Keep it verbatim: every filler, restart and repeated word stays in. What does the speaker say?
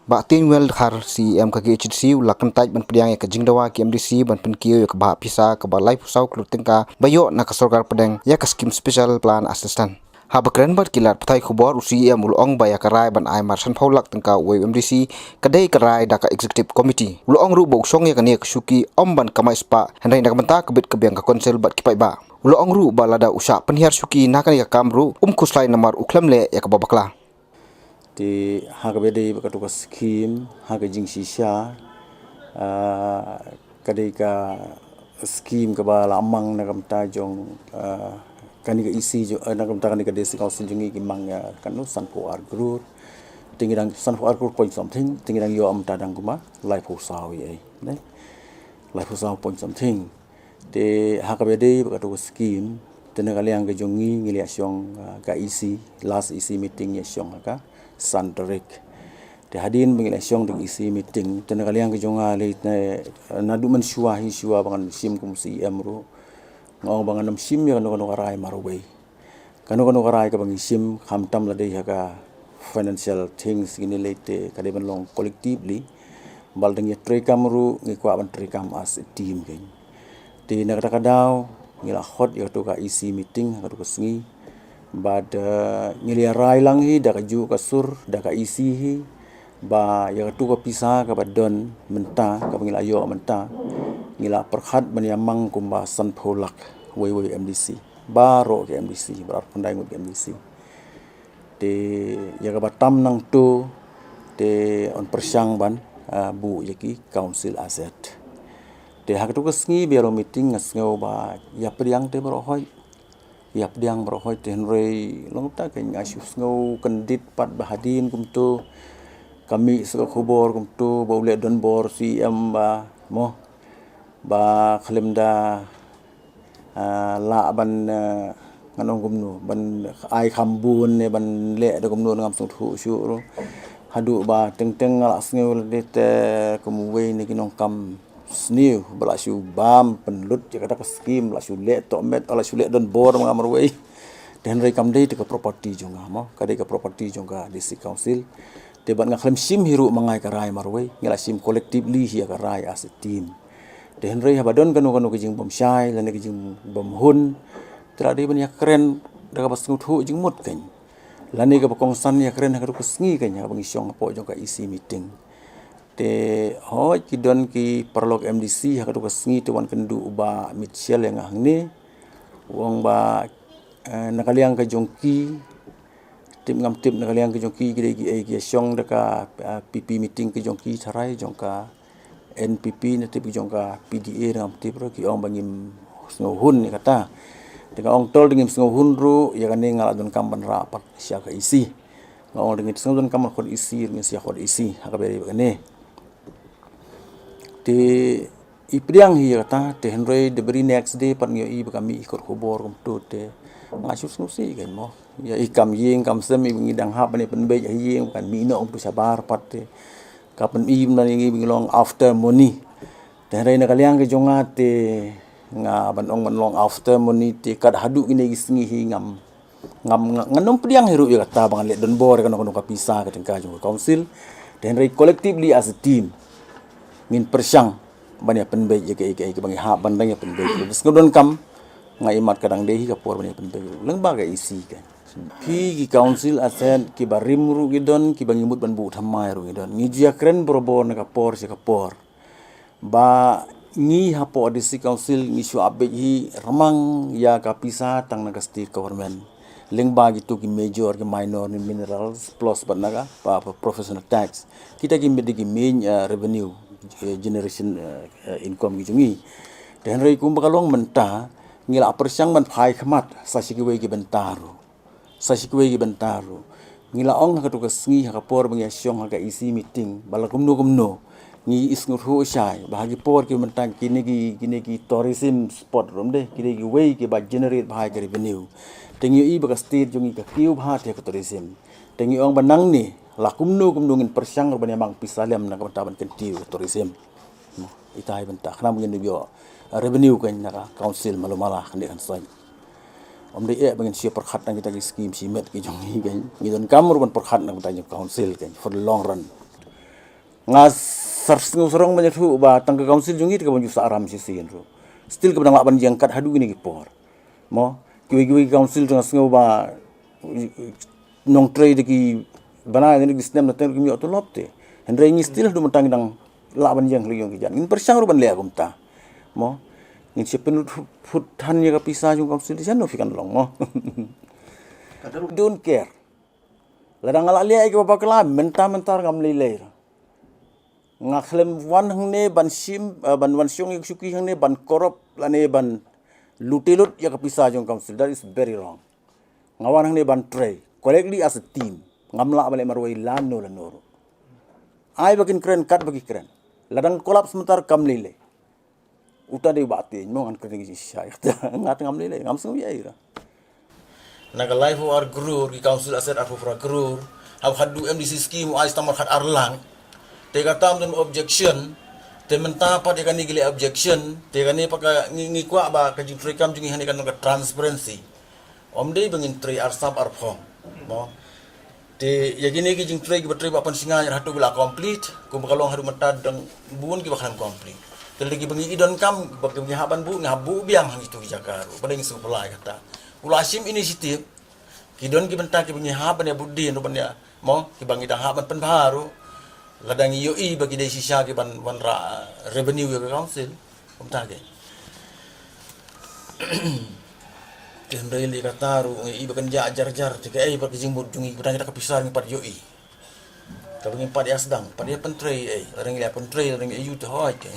Bah Tieñwell Dhar, C E M ka K H A D C, u la kyntait ban pdiang ïa ka jingdawa ki M D C ban pynkiew ïa ka bhah pisa kaba laiphew saw klur tyngka ba ïoh na ka sorkar pdeng ïa ka skim Special Plan Assistance. Haba kren bad ki lad pathai khubor, u C E M u la ong ba ïa ka rai ban ai mar sanphew lak tyngka uwei u M D C ka dei ka rai da ka Executive Committee. U la ong ruh ba u shong ïa kane ka shuki ym ban kamai spah, hynrei na ka bynta ka bit ka biang ka Council bad ki paidbah. U la ong ruh ba lada u shah pynhiar shuki na kane ka kam ruh um khuslai namar u khlem leh ïa kaba bakla. Te ha kaba dei ba katu ka skim, ha ka jingshisha, ah, ka dei ka skim kaba la mang na ka bynta jong, ah, kane ka E C jong, eh, na ka bynta kane ka District Council jong ngi ki mang, ah, kano sanphew ar klur. Te ngi dang sanphew ar klur point something, te ngi dang ïoh mynta dang kumba laiphew saw ïa, ne? Laiphew saw point something. Te ha kaba dei ba katu ka skim, te na ka liang ka jong ngi ngi la shong, ah, ka E C, last E C meeting ngi shong ha ka san tarik. Te hadien ba ngi la shong da ka E C meeting, te na ka liang ka jong nga lei te, naduh mynshuwa hi shuwa ba ngan shim kum C E M ruh, nga ong ba ngan ym shim ïa kano kano ka rai marwei. Kano kano ka rai kaba ngi shim, khamtam la dei ha ka financial things kine lei te ka dei ban long collectively. Bad lada ngi treikam ruh ngi kwah ban treikam as a team kein. Te na kata ka daw ngi la khot ïa katu ka E C meeting ha katu ka sngi. Bad, eh, ngi la rai lang hi da kajuh ka sur da ka E C hi ba ïa katu ka pisa kaba don mynta, kaba ngi la ïoh mynta, ngi la pyrkhat ban ïa mang kumba sanphew lak uwei uwei u M D C. Baroh ki M D C, baroh khyndai ngut ki M D C. Te ïa kaba tam nangto te yn pyrshang ban, ah, buh ïa ki council asset. Te ha katu ka sngi ba ïa long meeting nga sngew ba ïa pdiang te baroh hoi. Ïa pdiang baroh hoi te hynrei long ta ka nga shu sngew kyndit pat ba hadien kumto ka mih sa ka khubor kumto ba u leh donbor C E M ba mo ba khlem da ah, lah ban, ah, ngan ong kumno, ban ai kham bun ne ban leh da kumno ngam sngewthuh shuh ruh. Haduh ba teng teng nga la sngew lade te kum uwei na ki nongkam sniew ba la shu bam pynlut ïa kata ka skim, la shu leh tohmet, la shu leh donbor ma nga marwei. Te hynrei kam dei te ka property jong nga mo, ka dei ka property jong ka District Council. Te bad nga khlem shim hi ruh ma nga ïa ka rai marwei, nga la shim collectively hi ïa ka rai as a team. Te hynrei haba don kano kano ka jingbymshai lane ka jingbymhun, te la dei ban ïakren da kaba sngewthuh jingmut kein. Lane kaba kongsan ïakren ha katu ka sngi kein, haba ngi shong hapoh jong ka E C meeting. Te hooid ki don ki paralok M D C ha katu ka sngi te wan kynduh u Bah Mitchell ïa nga hangne. U ong ba, eh, na ka liang ka jong ki, tip ngam tip na ka liang ka jong ki, ki dei ki, eh, ki shong da ka, ah, P P meeting ka jong ki tharai, jong ka N P P ne tip ki jong ka P D A ngam tip ruh, ki ong ba ngim sngewhun ïa kata. Te nga ong tol da ngim sngewhun ruh, ïa kane nga la donkam ban rah pat sha ka E C. Nga ong da ngin sngewdonkam ban khot E C, ruh ngin sa ïa khot E C, ha kaba ïadei bad kane. Te i pdiang hi ïa kata, te hynrei the very next day pat ngi ïohi ba ka mih i kot khubor kumto te. Nga shu sngewsih kein mo. Ïa i kam ïing kam sem i ba ngi dang hap ban ïa pynbeit ha ïing ba kan mih noh kumto shabar pat te. Ka pyn-i ban ïa ngi ba ngi long after money. Te hynrei na ka liang ka jong nga te nga ban ong ban long after money te kat haduh kine ki sngi hi ngam Ngam, nga, ngan ym pdiang hi ruh ïa kata ba ngan leh donbor ïa kano kano ka pisa ka tyngka jong ka council. Te hynrei collectively as a team ngin pyrshang ban ïa pynbeit ïa kaei kaei kaba ngi hap ban dang ïa pynbeit. Bad sngewdonkam nga i mat ka dang dei hi ka por ban ïa pynbeit lyngba ka E C kein. Phi ki council asset kiba rim ruh ki don, kiba ngi mut ban buh thymmai ruh ki don. Ngi ju ïakren barabor na ka por sha ka por. Ba ngi hapoh District Council ngi shu update hi, rimang ïa ka pisa tang na ka state government. Lyngba kito ki major, ki minor, ne minerals, plus bad na ka, pa, pa professional tax. Kita ki mih da ki main, eh, revenue, eh, generation, eh, eh, income ki jong ngi. Te hynrei kumba ka long mynta, ngi la pyrshang ban phai khmat, sa shi kiwei ki bynta ruh. Sa shi kiwei ki bynta ruh. Ngi la ong ha katu ka sngi ha ka por ba ngi ïa shong ha ka E C meeting. Ba la kumno kumno. Ngi i sngewthuh shai. Ba ha ki por ki bynta kine ki, kine ki tourism spot ruh ym dei. Kine kiwei kiba generate bha ïa ka revenue. Te ngi ïohi ba ka state jong ngi ka kiew bha te ha ka tourism. Te ngi ong ba nangne. La kumno kumno ngin pyrshang ruh ban ïa mang pisa lem na ka bynta ban kyntiew ka tourism. Ita hi bynta khnang ba ngin ïoh revenue kein na ka council malu mala kane kan soin. Ym dei eh ba ngin shu pyrkhat na kita ki skim shimet ki jong ngi kein. Ngi donkam ruh ban pyrkhat na kita ki jong council kein for the long run. Nga sar sngew sarong ban ïathuh ba tang ka council jong ngi te ka ban ju sah ram shisien ruh. Still ka ban lah ban ïeng kat haduh kine ki por. Mo, kiwei kiwei ki council te nga sngew ba nongtrei da ki bana ne ki snem na teng ki ïoh tulop te. Hynrei ngi still haduh mynta ngi dang lah ban ïeng ha la ki jong ki jait. Ngin pyrshang ruh ban leh kumta. Mo, ngin sa pynlut phut than ïa ka pisa jong council te shano phi kan long mo. Don't care. Lada nga lah leh ïa kiba bakla mynta mynta ngam lei lei. Nga khlem wan hangne ban shim, eh, ban wan shong ïa ka shuki hangne ban korop lane ban lute lut ïa ka pisa jong council. That is very wrong. Nga wan hangne ban trei correctly as a team. Ngam lah ban leh marwei lano lano ruh. Ai ba kin kren kat ba ki kren. Lada nga collapse mynta kam lei lei. Uta dei ba te mo ngan kren ki shisha. Nga te ngam lei lei, ngam sngew ïa ira. Na ka laiphew ar klur ki council asset arphew phra klur. Haba khatduh M D C scheme u ai stammer khat ar lang. Te ka tam don objection. Te mynta pat ïa kane ki leh objection. Te kane pat ka ngi, ngi kwah ba ka jingtrei kam jong ngi hangne kan long ka transparency. Ym dei ba ngin trei ar sap ar phong. Mo. Te ïa kine ki jingtrei kiba trei ba pynshngaiñ hato ba la complete, kumba ka long haduh mynta dang bun kiba khlem complete. Te lada kiba ngi i donkam, ba kiba ngi hap ban buh, ngi hap buh biang ha kito ki jaka ruh. Ba dang ngi supply kata. U la shim initiative, ki don ki bynta kiba ngi hap ban ïa buh dien ruh ban ïa, mo, kiba ngi dang hap ban pynbha ruh. Lada ngi ïohi ba ki dei shisha ki ban wanrah revenue ïa ka council. Kumta ke. Te hynrei lei kata ruh ngi i ba kan ïa jar jar te kaei pat ka jingmut jong ngi, ba dang kita ka pisa ngi pat ïohi. Kaba ngi pat ïa sdang, pat ïa pyntrei ei, lada ngi ïa pyntrei, lada ngi ïa ïoh te hoi ke.